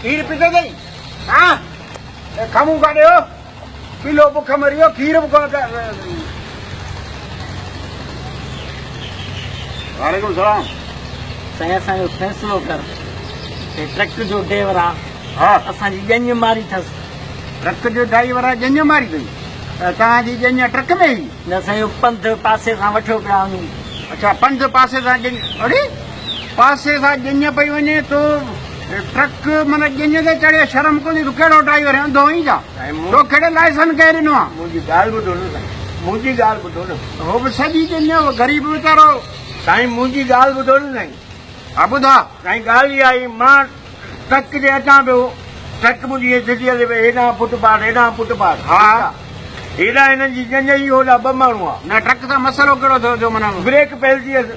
کير پيتو اٿئي؟ ها کمون ڪاڏي ويو؟ پيلو بک مري ويو، کير به ڪونه پيا. وعليڪم سلام. سائين اسان جو فيصلو ڪر. هي ٽرڪ جو ڊيور آ. ها. اسان جي ڄڃ ماري ٿس. ٽرڪ جو ڊرائيور آ ڄڃ ماري اٿئي. توهان جي ڄڃ ٽرڪ ۾ هئي؟ نه سائين اهو پنڌ پاسي سان وٺيو پيا وڃون. اڇا پنڌ پاسي سان ڄڃ اڙي پاسي سان ڄڃ پئي وڃي تو ٽرڪ معنيٰ ڄڃ تي چڙهي شرم ڪونهي تون ڪهڙو ڊرائيور آهين انڌو آهين ڇا تو کي لائسن ڪنهن ڏنو آ. منهنجي ڳالهه ٻڌو نه سائين منهنجي ڳالهه ٻڌو نه. هو به سڄي ڄڃ غريب ويچارو. سائين منهنجي ڳالهه ٻڌو نه سائين. ها ٻڌاء. سائين ڳالهه اها آهي مان ٽرڪ تي اچان پيو، ٽرڪ منهنجي ائين سڌي هلي پئي، هيڏانهن فٽ پاٿ، هيڏانهن فٽ پاٿ، ها. هيڏانهن هنن جي ڄڃ هئي، هوڏانهن ٻه ماڻهو هئا. نه ٽرڪ سان مسئلو ڪهڙو ٿيو جو معنيٰ. بريڪ فيل ٿي ويس.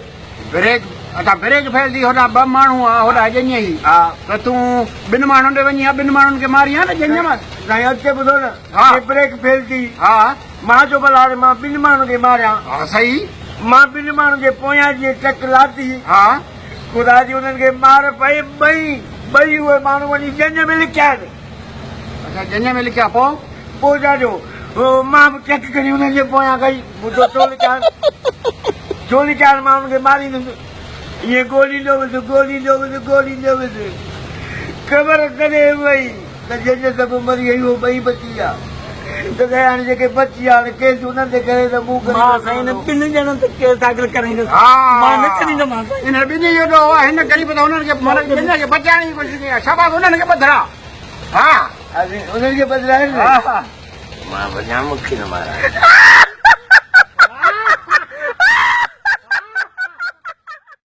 بريڪ اڇا بريڪ فيل ٿي، هوڏانهن ٻه ماڻهو هئا، هوڏانهن ڄڃ هئي. ها. ته تون ٻن ماڻهن ڏي وڃين ها، ٻن ماڻهن کي مارين ها نه ڄڃ مان. سائين اڳتي ٻڌو نه، ها. بريڪ فيل ٿي. ها. مان چيو ڀلا هاڻي مان ٻن ماڻهن کي ماريان. ها صحيح. مان ٻن ماڻهن جي پويان جيئن ٽرڪ لاتي. ها. خدا جي انهن کي مار پئي ٻئي ٻئي اهي ماڻهو وڃي ڄڃ ۾ لڪيا آهن. اڇا ڄڃ ۾ لڪيا پوء؟ پوء ڇا ٿيو مان به ٽرڪ کڻي انهن جي پويان ڪئي مون چيو ڇو لڪيا آهن ڇو لڪيا آهن مان انهن کي ماريندس ائين ڳوليندو ويس ڳوليندو ويس ڳوليندو ويس خبر ڪڏهن پئي ته ڄڃ سڀ مري وئي اهي ٻئي بچي ويا. ته سائين هاڻي جيڪي بچي ويا هاڻي ڪيس انهن تي ڪري ته مون ڪري مان سائين انهن ٻن ڄڻن تي ڪيس داخل ڪرائيندس مان نه ڇڏيندومانس سائين. انهن ٻنهي جو ڏوهه آهي هن غريب ته انهن کي معنيٰ ڄڃ کي بچائڻ جي ڪوشش ڪئي آهي شاباس انهن کي ٻڌرا ها انهن کي ٻڌرائين ها مان وڃان مون کي نه مارائي.